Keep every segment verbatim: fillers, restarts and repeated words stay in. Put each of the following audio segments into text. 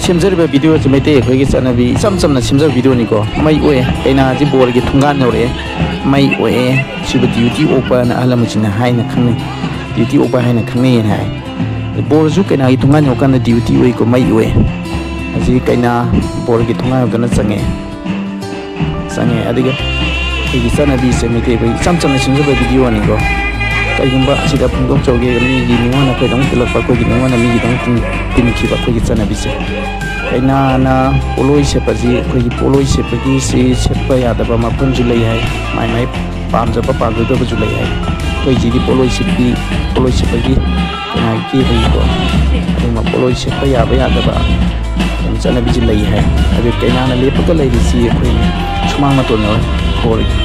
ꯁꯦꯝꯖꯔꯤꯕ video ꯑꯁꯤ ꯃꯩꯇꯩ ꯑꯩꯈꯣꯏꯒꯤ ꯆꯠꯅꯕꯤ ꯏꯆꯝ ꯆꯝꯅ ꯁꯦꯝꯖꯕ ꯚꯤꯗꯤꯑꯣꯅꯤꯀꯣ꯫ ꯃꯩ ꯑꯣꯛꯑꯦ, ꯀꯩꯅꯥꯁꯤ ꯕꯣꯔꯒꯤ ꯊꯣꯡꯒꯥꯟ ꯌꯧꯔꯛꯑꯦ, ꯃꯩ ꯑꯣꯛꯑꯦ꯫ ꯁꯤꯕꯨ ꯗ꯭ꯌꯨꯇꯤ ꯑꯣꯛꯄꯅ ꯑꯍꯜ ꯂꯃꯟꯁꯤꯡꯅ ꯍꯥꯏꯅ ꯈꯪꯅꯩ꯫ ꯗ꯭ꯌꯨꯇꯤ ꯑꯣꯛꯄ ꯍꯥꯏꯅ ꯈꯪꯅꯩꯅ ꯍꯥꯏ꯫ ꯕꯣꯔꯁꯨ ꯀꯩꯅꯥꯒꯤ ꯊꯣꯡꯒꯥꯟ ꯌꯧꯔꯀꯥꯟꯗ ꯗ꯭ꯌꯨꯇꯤ ꯑꯣꯏꯀꯣ, ꯃꯩ ꯑꯣꯛꯑꯦ꯫ ꯑꯁꯤ ꯀꯩꯅꯥ ꯕꯣꯔꯒꯤ ꯊꯣꯡꯒꯥꯟ ꯌꯧꯗꯅ ꯆꯪꯉꯛꯑꯦ꯫ ꯆꯪꯉꯦ꯫ ꯑꯗꯨꯒ ꯑꯩꯈꯣꯏꯒꯤ ꯆꯠꯅꯕꯤꯁꯦ ꯃꯩꯇꯩ ꯑꯩꯈꯣꯏ ꯏꯆꯝ ꯆꯝꯅ ꯁꯦꯝꯖꯕ ꯚꯤꯗꯤꯑꯣꯅꯤꯀꯣ꯫ ꯀꯩꯒꯨꯝꯕ ꯑꯁꯤꯗ ꯐꯣꯡꯗꯣꯛꯆꯧꯒꯦ, ꯃꯤꯒꯤ ꯅꯤꯉꯣꯜꯅ ꯑꯩꯈꯣꯏꯗꯃꯛ ꯇꯤꯜꯂꯛꯄ, ꯑꯩꯈꯣꯏꯒꯤ ꯅꯤꯉꯣꯜꯅ ꯃꯤꯒꯤꯗꯃꯛ ꯇꯤꯟ-, ꯇꯤꯟꯈꯤꯕ ꯑꯩꯈꯣꯏꯒꯤ ꯆꯠꯅꯕꯤꯁꯦ꯫ ꯀꯩꯅꯥꯅ ꯄꯣꯠꯂꯣꯏ ꯁꯦꯠꯄꯁꯤ, ꯑꯩꯈꯣꯏꯒꯤ ꯄꯣꯠꯂꯣꯏ ꯁꯦꯠꯄꯒꯤ ꯁꯤ ꯁꯦꯠꯄ ꯌꯥꯗꯕ ꯃꯐꯝꯁꯨ ꯂꯩ ꯍꯥꯏ, ꯃꯥꯏ ꯃꯥꯏ ꯄꯥꯝꯖꯕ ꯄꯥꯝꯖꯗꯕꯁꯨ ꯂꯩ ꯍꯥꯏ꯫ ꯑꯩꯈꯣꯏ ꯁꯤꯗꯤ ꯄꯣꯠꯂꯣꯏ ꯁꯦꯠꯄꯤ, ꯄꯣꯠꯂꯣꯏ ꯁꯦꯠꯄꯒꯤ ꯀꯩꯅꯥꯒꯤ ꯑꯩꯈꯣꯏꯒꯤꯀꯣ, ꯑꯗꯨꯒꯨꯝꯕ ꯄꯣꯠꯂꯣꯏ ꯁꯦꯠꯄ ꯌꯥꯕ ꯌꯥꯗꯕ ꯑꯗꯨꯝ ꯆꯠꯅꯕꯤꯁꯤ ꯂꯩ ꯍꯥꯏ꯫ ꯑꯗꯨ ꯀꯩꯅꯥꯅ ꯂꯦꯞꯄꯒ ꯂꯩꯔꯤꯁꯤ ꯑꯩꯈꯣꯏ ꯁꯨꯃꯥꯡ ꯃꯇꯣꯟꯗ ꯑꯣꯏ ꯕꯣꯔꯒꯤ꯫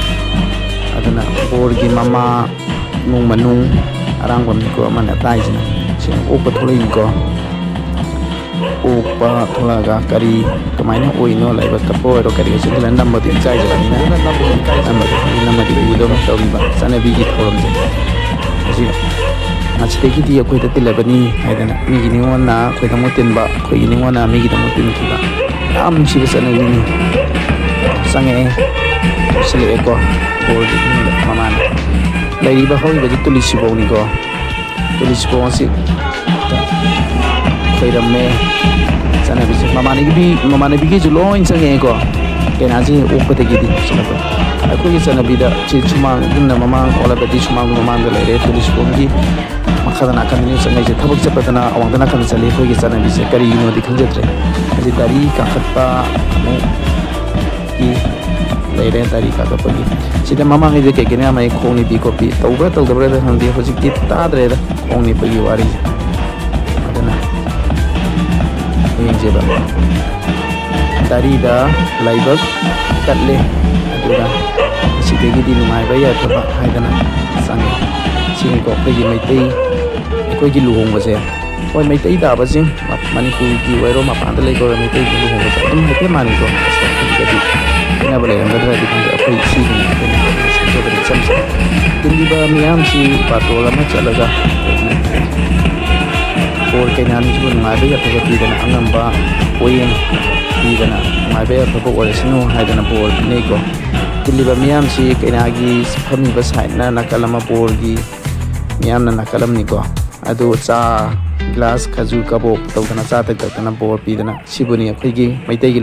ꯑꯗꯨꯅ ꯕꯣꯔꯒꯤ ꯃꯃꯥ, ꯏꯃꯨꯡ ꯃꯅꯨꯡ, ꯑꯔꯥꯡꯕꯝꯅꯤꯀꯣ, ꯑꯃꯅ ꯑꯇꯥꯏꯁꯤꯅ꯫ ꯁꯤꯅ ꯑꯣꯛꯄ ꯊꯣꯛꯂꯛꯏꯅꯤꯀꯣ꯫ ꯑꯣꯛꯄ ꯊꯣꯛꯂꯛꯑꯒ ꯀꯔꯤ, ꯀꯃꯥꯏꯅ ꯑꯣꯏꯅꯣ, ꯂꯥꯏꯕꯛ ꯀꯠꯄ ꯑꯣꯏꯔꯣ, ꯀꯔꯤ ꯑꯣꯏꯁꯨ ꯑꯗꯨꯅ ꯅꯝꯕꯗꯤ ꯏꯀꯥꯏꯖꯕꯅꯤꯅ, ꯅꯝꯕꯗꯤ ꯏꯀꯥꯏꯖꯕꯅꯤ꯫ ꯅꯝꯕꯗꯤ ꯎꯗꯧꯅ ꯇꯧꯔꯤꯕ ꯆꯠꯅꯕꯤꯒꯤ ꯊꯧꯔꯝꯁꯦ꯫ ꯍꯧꯖꯤꯛ ꯉꯁꯤꯗꯒꯤꯗꯤ ꯑꯩꯈꯣꯏꯗ ꯇꯤꯜꯂꯕꯅꯤ ꯍꯥꯏꯗꯅ ꯃꯤꯒꯤ ꯅꯤꯉꯣꯟꯅ ꯑꯩꯈꯣꯏꯗꯃꯛ ꯇꯤꯟꯕ, ꯑꯩꯈꯣꯏꯒꯤ ꯅꯤꯉꯣꯟꯅ ꯃꯤꯒꯤꯗꯃꯛ ꯇꯤꯟꯈꯤꯕ, ꯌꯥꯝ ꯅꯨꯡꯁꯤꯕ ꯆꯠꯅꯕꯤꯅꯤ꯫ ꯆꯪꯉꯛꯑꯦ, ꯌꯧꯁꯤꯜꯂꯛꯑꯦꯀꯣ ꯕꯣꯔꯒꯤ ꯏꯃꯨꯡꯗ ꯃꯃꯥꯅ꯫ ꯂꯩꯔꯤꯕ ꯍꯧꯔꯤꯕꯗꯤ ꯇꯨꯂꯤ ꯁꯤꯕꯣꯡꯅꯤꯀꯣ꯫ ꯇꯨꯂꯤ ꯁꯤꯕꯣꯡ ꯑꯁꯤ ꯈꯣꯏꯔꯝꯃꯦ꯫ ꯆꯠꯅꯕꯤꯁꯦ ꯃꯃꯥꯟꯅꯕꯤ, ꯃꯃꯥꯟꯅꯕꯤꯒꯤꯁꯨ ꯂꯣꯏ ꯆꯪꯉꯛꯑꯦꯀꯣ꯫ ꯀꯩꯅꯥꯁꯦ ꯑꯣꯛꯄꯗꯒꯤꯗꯤ ꯆꯠꯅꯕ꯫ ꯑꯩꯈꯣꯏꯒꯤ ꯆꯠꯅꯕꯤꯗ ꯁꯤ ꯁꯨꯃꯥꯡ, ꯌꯨꯝꯅ ꯃꯃꯥꯡ ꯑꯣꯜꯂꯕꯗꯤ ꯁꯨꯃꯥꯡ ꯃꯃꯥꯡꯗ ꯂꯩꯔꯦ꯫ ꯇꯨꯂꯤ ꯁꯤꯕꯣꯡꯒꯤ ꯃꯈꯥꯗ ꯅꯥꯀꯟꯗꯅꯤ ꯆꯪꯉꯛꯏꯁꯦ꯫ ꯊꯕꯛ ꯆꯠꯄꯗꯅ ꯑꯋꯥꯡꯗ ꯅꯥꯀꯟꯗ ꯆꯠꯂꯤ꯫ ꯑꯩꯈꯣꯏꯒꯤ ꯆꯠꯅꯕꯤꯁꯦ ꯀꯔꯤꯒꯤꯅꯣꯗꯤ ꯈꯪꯖꯗ꯭ꯔꯦ꯫ ꯍꯥꯏꯗꯤ ꯗꯥꯔꯤ ꯀꯥꯈꯠꯄ ꯑꯃꯨꯛ ꯀꯤ ꯂꯩꯔꯦ, ꯗꯥꯔꯤ ꯀꯥꯈꯠꯄꯒꯤ꯫ ꯁꯤꯗ ꯃꯃꯥꯡꯉꯩꯗ ꯀꯩ ꯀꯩꯅꯣ ꯌꯥꯝ ꯂꯩ, ꯈꯣꯡ ꯅꯤꯄꯤ ꯈꯣꯠꯄꯤ ꯇꯧꯕ꯭ꯔꯥ ꯇꯧꯗꯕ꯭ꯔꯥ ꯈꯪꯗꯦ, ꯍꯧꯖꯤꯛꯇꯤ ꯇꯥꯗ꯭ꯔꯦꯗ ꯈꯣꯡ ꯅꯤꯄꯒꯤ ꯋꯥꯔꯤꯁꯦ꯫ ꯑꯗꯨꯅ ꯌꯦꯡꯁꯦꯕ꯫ ꯗꯥꯔꯤꯗ ꯂꯥꯏꯕꯛ ꯀꯠꯂꯦ, ꯑꯗꯨꯒ ꯑꯁꯤꯗꯒꯤꯗꯤ ꯅꯨꯡꯉꯥꯏꯕ ꯌꯥꯏꯐꯕ ꯍꯥꯏꯗꯅ ꯆꯪꯉꯦ꯫ ꯁꯤꯅꯤꯀꯣ ꯑꯩꯈꯣꯏꯒꯤ ꯃꯩꯇꯩ, ꯑꯩꯈꯣꯏꯒꯤ ꯂꯨꯍꯣꯡꯕꯁꯦ꯫ ꯍꯣꯏ, ꯃꯩꯇꯩ ꯇꯥꯕꯁꯤꯡ, ꯃ-, ꯃꯅꯤꯄꯨꯔꯒꯤ ꯑꯣꯏꯔꯣ, ꯃꯄꯥꯟꯗ ꯂꯩꯕ ꯑꯣꯏꯔꯣ, ꯃꯩꯇꯩꯒꯤ ꯂꯨꯍꯣꯡꯕꯁꯦ ꯑꯗꯨꯝ ꯍꯥꯏꯐꯦꯠ ꯃꯥꯟꯅꯩꯀꯣ꯫ ꯈꯦꯠꯅꯕ ꯂꯩꯔꯝꯒꯗ꯭ꯔꯗꯤ ꯈꯪꯗꯦ꯫ ꯑꯩꯈꯣꯏ ꯁꯤꯒꯤꯅ ꯑꯩꯈꯣꯏꯅ ꯁꯦꯝꯖꯕꯗ ꯏꯆꯝ ꯆꯝꯅ꯫ ꯇꯤꯜꯂꯤꯕ ꯃꯤꯌꯥꯝꯁꯤ ꯕꯥꯔꯇꯣꯟ ꯑꯃ ꯆꯠꯂꯒ ꯑꯩꯈꯣꯏꯒꯤ ꯕꯣꯔ ꯀꯩꯅꯥꯅꯤꯁꯤꯕꯨ ꯅꯨꯡꯉꯥꯏꯕ ꯌꯥꯏꯐꯕ ꯄꯤꯗꯅ, ꯑꯉꯝꯕ ꯄꯣꯌꯦꯡ ꯄꯤꯗꯅ, ꯅꯨꯡꯉꯥꯏꯕ ꯌꯥꯏꯐꯕ ꯑꯣꯏꯔꯁꯅꯨ ꯍꯥꯏꯗꯅ ꯕꯣꯔ ꯄꯤꯅꯩꯀꯣ꯫ ꯇꯤꯜꯂꯤꯕ ꯃꯤꯌꯥꯝꯁꯤ ꯀꯩꯅꯥꯒꯤ ꯐꯝꯃꯤꯕ ꯁꯥꯏꯠꯅ ꯅꯥꯀꯜ ꯑꯃ, ꯕꯣꯔꯒꯤ ꯃꯤꯌꯥꯝꯅ ꯅꯥꯀꯜ ꯑꯃꯅꯤꯀꯣ꯫ ꯑꯗꯨ ꯆꯥ ꯒ꯭ꯂꯥꯁ, ꯈꯖꯨꯔ ꯀꯕꯣꯛ ꯇꯧꯗꯅ, ꯆꯥ ꯊꯛꯇꯛꯇꯅ ꯕꯣꯔ ꯄꯤꯗꯅ, ꯁꯤꯕꯨꯅꯤ ꯑꯩꯈꯣꯏꯒꯤ ꯃꯩꯇꯩꯒꯤ